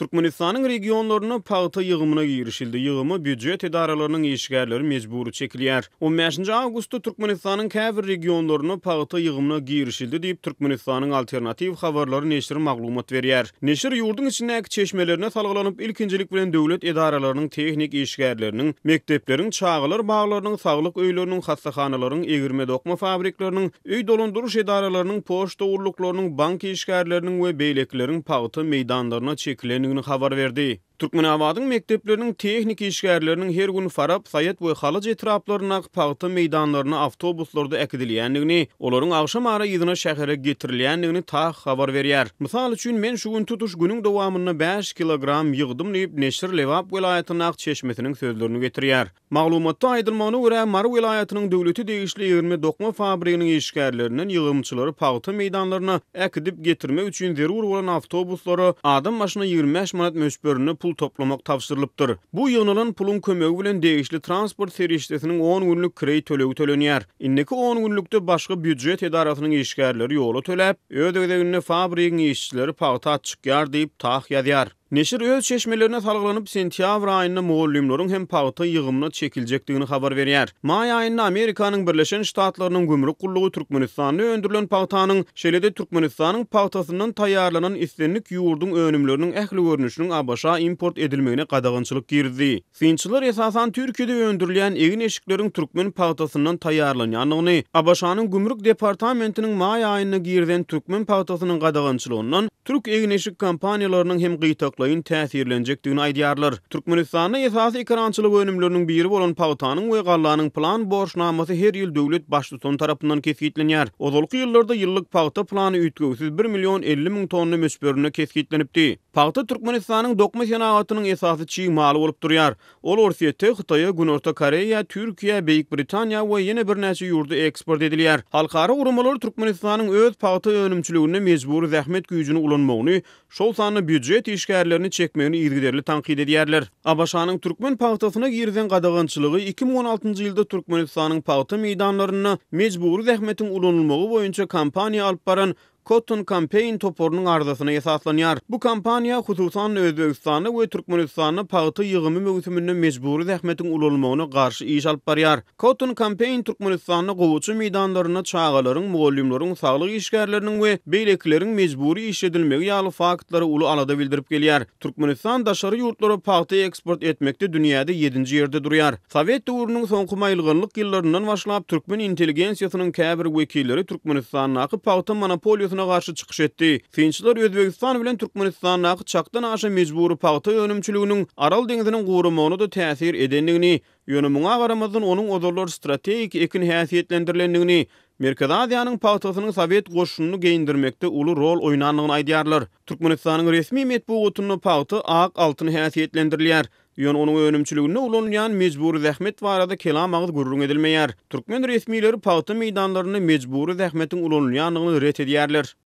Türkmenistanyň regionlarynda pagta ýygymyna girişildi. Ýygyma býujet edaralarynyň işgärleri mejbury çekilýär. On bäşinji awgustda Türkmenistanyň käbir regionlarynda pagta ýygymyna girişildi diýip, Türkmenistanyň Alternatiw habarlary neşiri maglumat berýär. Neşir ýurduň içindäki çeşmelerine salgylanyp, ilkinjilik bilen döwlet edaralarynyň tehnik işgärleriniň, mekdepleriň, çagalar baglarynyň, saglyk öýleriniň, hassahanalaryň, egirme-dokma fabrikleriniň, Öý dolandyryş edaralarynyň, poçta gulluklarynyň, bank işgärleriniň we beýlekileriň pagta meýdanlaryna çekilendigini habar berdi. Türkmenabadyň mekdepleriniň tehniki işgärleriniň her gün Farap, Saýat we Halaç etraplaryndaky pagta meýdanlaryna awtobuslarda äkidilýändigini, olaryň agşam ara yzyna şähere getirilýändigini TAH habar berýär. Mysal üçin, men şu gün tutuş günüň dowamynda bäş kilogram ýygdym diýip, neşir Lebap welaýatyndaky çeşmesiniň sözlerini getirýär. Maglumatda aýdylmagyna görä, Mary welaýatynyň döwlete degişli egirme-dokma fabriginiň işgärlerinden ýygymçylary pagta meýdanlaryna äkidip getirmek üçin zerur bolan awtobuslara adam başyna 25 manat möçberinde pul toplamak tabşyrylypdyr. Bu ýygnalan puluň kömegi bilen degişli transport serişdesiniň on günlük kireý tölegi tölenýär. Indiki on günlükde başga býujet edarasynyň işgärleri ýola töläp, öz gezeginde fabrigiň işçileri pagta atçykýar diýip, TAH ýazýar. Neşir öz çeşmelerine salgylanyp, sentýabr aýynda mugallymlaryň hem pagta ýygymyna çekiljekdigini habar berýär. Maý aýynda Amerikanyň Birleşen Ştatlarynyň gümrük gullugy Türkmenistanda öndürilen pagtanyň, şeýle-de Türkmenistanyň pagtasyndan taýýarlanan islendik ýurduň önümleriniň ähli görnüşiniň ABŞ-a import edilmegine gadagançylyk girizdi. Synçylar esasan Türkiýede öndürilýän egin-eşikleriň türkmen pagtasyndan taýýarlanýandygyny, ABŞ-nyň Gümrük departamentiniň maý aýynda girizen türkmen pagtasynyň gadagançylygyndan türk egin-eşik kompaniýalarynyň hem gytaklaýyn täsirlenjekdigini aýdýarlar. Türkmenistanda esasy ekerançylyk önümleriniň biri bolan pagtanyň we gallanyň plan borçnamasy her ýyl döwlet baştutany tarapyndan kesgitlenýär. Ozalky ýyllarda ýyllyk pagta plany üýtgewsiz bir million 50 müň tonna möçberinde kesgitlenipdi. Pagta Türkmenistanyň dokma senagatynyň esasy çig maly bolup durýar. Ol Orsýete, Hytaýa, Günorta Koreýa, Türkiýä, Beýik Britaniýa we ýene birnäçe ýurda eksport edilýär. Halkara guramalar Türkmenistanyň öz pagta önümçiliginde mejbury zähmet güýjüni ulanmagyny, şol sanda býujet işgärlerini çekmegini yzygiderli tankyt edýärler. ABŞ-nyň türkmen pagtasyna girizen gadagançylygy 2016-njy ýylda Türkmenistanyň pagta meýdanlarynda mejbury zähmetiň ulanylmagy boýunça kampaniýa alyp baran Cotton Campaign toparynyň arzasyna esaslanýar. Bu kampaniýa, hususan-da, Özbegistanda we Türkmenistanda pagta ýygymy möwsüminde mejbury zähmetiň ulanylmagyna garşy iş alyp barýar. Cotton Campaign Türkmenistanda gowaça meýdanlarynda çagalaryň, mugallymlaryň, saglyk işgärleriniň we beýlekileriň mejbury işledilmegi ýaly faktlara uly alada bildirip gelýär. Türkmenistan daşary ýurtlara pagta eksport etmekde dünýäde ýedinji ýerde durýar. Sowet döwrüniň soňky maýylganlyk ýyllaryndan başlap türkmen intelligensiýasynyň käbir wekilleri Türkmenistandaky pagta monopoliýasyna garşy çykyş etdi. Synçylar Özbegistan bilen Türkmenistandaky çakdan aşa mejbury pagta önümçiliginiň Aral deňziniň guramagyna-da täsir edendigini, ýöne muňa garamazdan onuň ozallar strategik ekin häsiýetlendirilendigini, Merkezi Aziýanyň pagtasynyň sowet goşunyny geýindirmekde uly rol oýnandygyny aýdýarlar. Türkmenistanyň resmi metbugatynda pagta ak altyn häsiýetlendirilýär. Ýöne onuň önümçiliginde ulanylýan mejbury zähmet barada kelam agyz gürrüň edilmeýär. Türkmen resmileri pagta meýdanlarynda mejbury zähmetiň ulanylýandygyny ret edýärler.